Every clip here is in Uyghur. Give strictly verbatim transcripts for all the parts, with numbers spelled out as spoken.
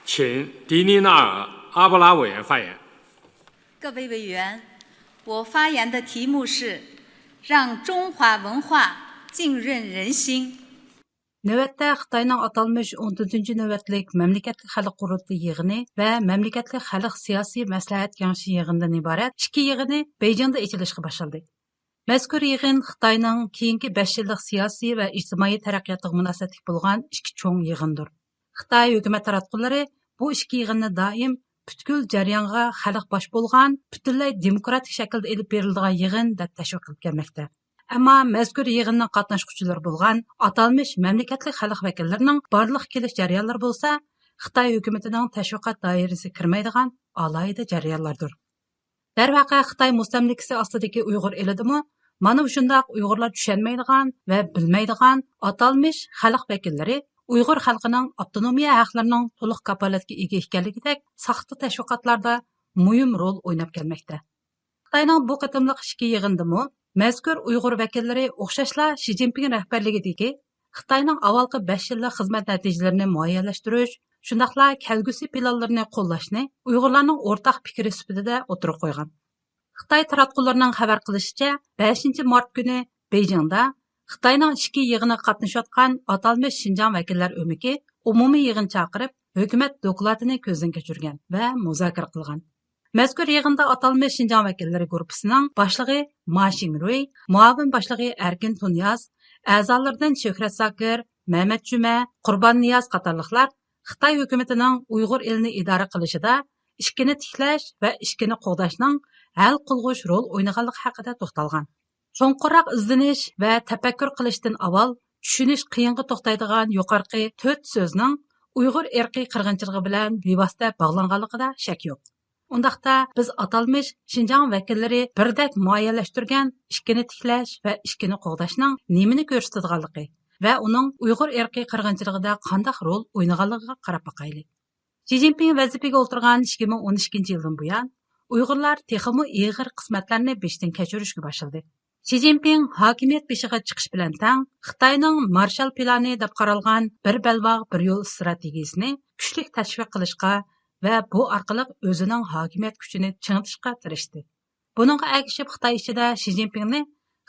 请迪尼纳·阿布拉维发言。各位委员，我发言的题目是让中华文化浸润人心。 نۆۋەتتە خىتاينىڭ ئاتالمىش ئون تۆتىنچى نۆۋەتلىك مەملىكەتلىك خەلق قۇرۇلتىيى يىغىنى ۋە مەملىكەتلىك خەلق سىياسىي مەسلىھەت كېڭىشى يىغىنىدىن ئىبارەت ئىككى يىغىنى بېيجىڭدا ئېچىلىشقا باشلىدى. مەزكۇر يىغىن خىتاينىڭ كېيىنكى بەش يىللىق سىياسىي ۋە ئىجتىمائىي تەرەققىياتىغا مۇناسىۋەتلىك بولغان ئىككى چوڭ يىغىندۇر. خىتاي ھۆكۈمەت تاراتقۇلىرى بۇ ئىككى يىغىننى دائىم پۈتكۈل جەريانغا خەلق باش بولغان، پۈتۈنلەي دېموكراتىك شەكىلدە ئېلىپ بېرىلىدىغان يىغىن دەپ تەشۋىق قىلىپ كەلمەكتە. ئەمما مەزكۇر يىغىننىڭ قاتناشقۇچىلىرى بولغان ئاتالمىش مەملىكەتلىك خەلق ۋەكىللىرىنىڭ بارلىققا كېلىش جەريانلىرى بولسا خىتاي ھۆكۈمىتىنىڭ تەشۋىقات دائىرىسىگە كىرمەيدىغان ئالاھىدە جەريانلاردۇر. دەرۋەقە، خىتاي مۇستەملىكىسى ئاستىدىكى ئۇيغۇر ئېلىدىمۇ مانا مۇشۇنداق ئۇيغۇرلار چۈشەنمەيدىغان ۋە بىلمەيدىغان ئاتالمىش خەلق ۋەكىللىرى ئۇيغۇر خەلقىنىڭ ئاپتونومىيە ھەقلىرىنىڭ تولۇق كاپالەتكە ئىگە ئىكەنلىكىدەك ساختا تەشۋىقاتلاردا مۇھىم رول ئويناپ كەلمەكتە. خىتاينىڭ بۇ قېتىملىق ئىككى يىغىنىدىمۇ مەزكۇر ئۇيغۇر ۋەكىللىرى ئوخشاشلا شى جىنپىڭ رەھبەرلىكىدىكى خىتاينىڭ ئاۋۋالقى بەش يىللىق خىزمەت نەتىجىلىرىنى مۇئەييەنلەشتۈرۈش، شۇنداقلا كەلگۈسى پىلانلىرىنى قوللاشنى ئۇيغۇرلارنىڭ ئورتاق پىكرى سۈپىتىدە ئوتتۇرىغا قويغان. خىتاي تاراتقۇلىرىنىڭ خەۋەر قىلىشىچە، بەشىنچى مارت كۈنى بېيجىڭدا خىتاينىڭ ئىچكى يىغىنىغا قاتنىشىۋاتقان ئاتالمىش شىنجاڭ ۋەكىللەر ئۆمىكى ئومۇمىي يىغىن چاقىرىپ، ھۆكۈمەت دوكلاتىنى كۆزدىن كەچۈرگەن ۋە مۇزاكىرە قىلغان. مەزكۇر يىغىندا ئاتالمىش شىنجاڭ ۋەكىللىرى گۇرۇپپىسىنىڭ باشلىقى ما شىڭرۇي، مۇئاۋىن باشلىقى ئەركىن تۇنىياز، ئەزالىرىدىن شۆھرەت زاكىر، مەمەت جۈمە، قۇربان نىياز قاتارلىقلار خىتاي ھۆكۈمىتىنىڭ ئۇيغۇر ئېلىنى ئىدارە قىلىشىدا ئىچكىنى تىكلەش ۋە ئىچكىنى قوغداشنىڭ ھەل قىلغۇچ رول ئوينىغانلىقى ھەققىدە توختالغان. چوڭقۇرراق ئىزدىنىش ۋە تەپەككۇر قىلىشتىن ئاۋۋال چۈشىنىش قىيىنغا توختايدىغان يۇقىرىقى تۆت سۆزنىڭ ئۇيغۇر ئىرقىي قىرغىنچىلىقى بىلەن بىۋاسىتە باغلانغانلىقىدا شەك يوق. ئۇنداقتا بىز ئاتالمىش شىنجاڭ ۋەكىللىرى بىردەك مۇئەييەنلەشتۈرگەن ئىچكىنى تىكلەش ۋە ئىچكىنى قوغداشنىڭ نېمىنى كۆرسىتىدىغانلىقى ۋە ئۇنىڭ ئۇيغۇر ئىرقىي قىرغىنچىلىقىدا قانداق رول ئوينىغانلىقىغا قاراپ باقايلى. شى جىنپىڭ ۋەزىپىگە ئولتۇرغان ئىككى مىڭ ئون ئىككىنچى يىلدىن بۇيان، ئۇيغۇرلار تېخىمۇ ئېغىر قىسمەتلەرنى بېشىدىن كەچۈرۈشكە باشلىدى. شى جىنپىڭ ھاكىمىيەت بېشىغا چىقىش بىلەن تەڭ، خىتاينىڭ مارشال پىلانى دەپ قارالغان بىر بەلباغ، بىر يول ئىستراتېگىيىسىنى كۈچلۈك تەشۋىق قىلىشقا ۋە بۇ ئارقىلىق ئۆزىنىڭ ھاكىمىيەت كۈچىنى چىڭىتىشقا تىرىشتى. بۇنىڭغا ئەگىشىپ، خىتاي ئىچىدە شى جىنپىڭنى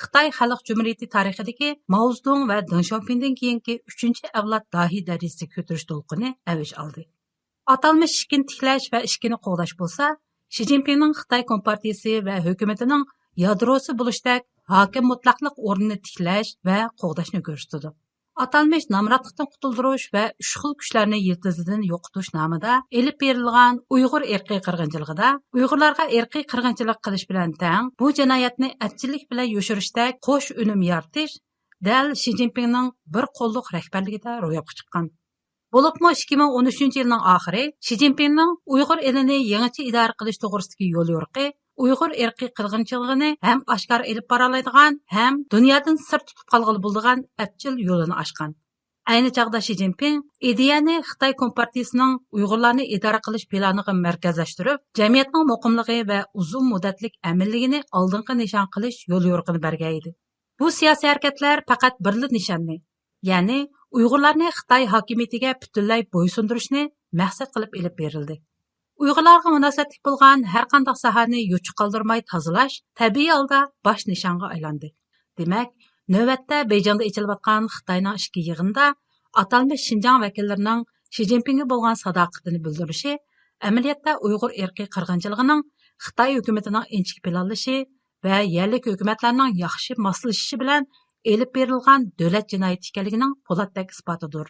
خىتاي خەلق جۇمھۇرىيىتى تارىخىدىكى ماۋزېدۇڭ ۋە دېڭ شياۋپىڭدىن كېيىنكى ئۈچىنچى ئەۋلاد داھىي دەرىجىسىگە كۆتۈرۈش دولقۇنى ئەۋج ئالدى. ئاتالمىش ئىچكىنى تىكلەش ۋە ئىچكىنى قوغداش بولسا، شى جىنپىڭنىڭ خىتاي كومپارتىيىسى ۋە ھۆكۈمىتىنىڭ يادروسى بولۇشتەك ھاكىم مۇتلەقلىق ئورنىنى تىكلەش ۋە قوغداشنى كۆرسىتىدۇ. ئاتالمىش نامراتلىقتىن قۇتۇلدۇرۇش ۋە ئۈچ خىل كۈچلەرنى يىلتىزىدىن يوقىتىش نامىدا ئېلىپ بېرىلغان ئۇيغۇر ئىرقىي قىرغىنچىلىقىدا ئۇيغۇرلارغا ئىرقىي قىرغىنچىلىق قىلىش بىلەن تەڭ، بۇ جىنايەتنى ئەپچىللىك بىلەن يوشۇرۇشتەك قوش ئۈنۈم يارىتىش دەل شى جىنپىڭنىڭ بىر قوللۇق رەھبەرلىكىدە روياپقا چىققان. بولۇپمۇ ئىككى مىڭ ئون ئۈچىنچى يىلنىڭ ئاخىرى شى جىنپىڭنىڭ ئۇيغۇر ئېلىنى يېڭىچە ئىدارە قىلىش توغرىسىدىكى يوليورۇقى ئۇيغۇر ئىرقىي قىرغىنچىلىقىنى ھەم ئاشكارا ئېلىپ بارالايدىغان، ھەم دۇنيادىن سىر تۇتۇپ قالغىلى بولىدىغان ئەپچىل يولىنى ئاچقان. ئەينى چاغدا شى جىنپىڭ ئىدىيەنى خىتاي كومپارتىيىسىنىڭ ئۇيغۇرلارنى ئىدارە قىلىش پىلانىغا مەركەزلەشتۈرۈپ، جەمئىيەتنىڭ مۇقىملىقى ۋە ئۇزۇن مۇددەتلىك ئەمىنلىكىنى ئالدىنقى نىشان قىلىش يوليورۇقىنى بەرگەن ئىدى. بۇ سىياسىي ھەرىكەتلەر پەقەت بىرلا نىشاننى، يەنى ئۇيغۇرلارنى خىتاي ھاكىمىيىتىگە پۈتۈنلەي بويسۇندۇرۇشنى مەقسەت قىلىپ ئېلىپ بېرىلدى. ئۇيغۇرلارغا مۇناسىۋەتلىك بولغان ھەرقانداق ساھەنى يوچۇق قالدۇرماي تازىلاش تەبىئىي ھالدا باش نىشانغا ئايلاندى. دېمەك، نۆۋەتتە بېيجىڭدا ئېچىلىۋاتقان خىتاينىڭ ئىچكى يىغىنىدا ئاتالمىش شىنجاڭ ۋەكىللىرىنىڭ شى جىنپىڭگە بولغان ساداقىتىنى بىلدۈرۈشى ئەمەلىيەتتە ئۇيغۇر ئىرقىي قىرغىنچىلىقىنىڭ خىتاي ھۆكۈمىتىنىڭ ئىنچىكە پىلانلىشى ۋە يەرلىك ھۆكۈمەتلەرنىڭ ياخشى ماسلىشىشى بىلەن ئېلىپ بېرىلغان دۆلەت جىنايىتى ئىكەنلىكىنىڭ پولاتتەك ئىسپاتىدۇر.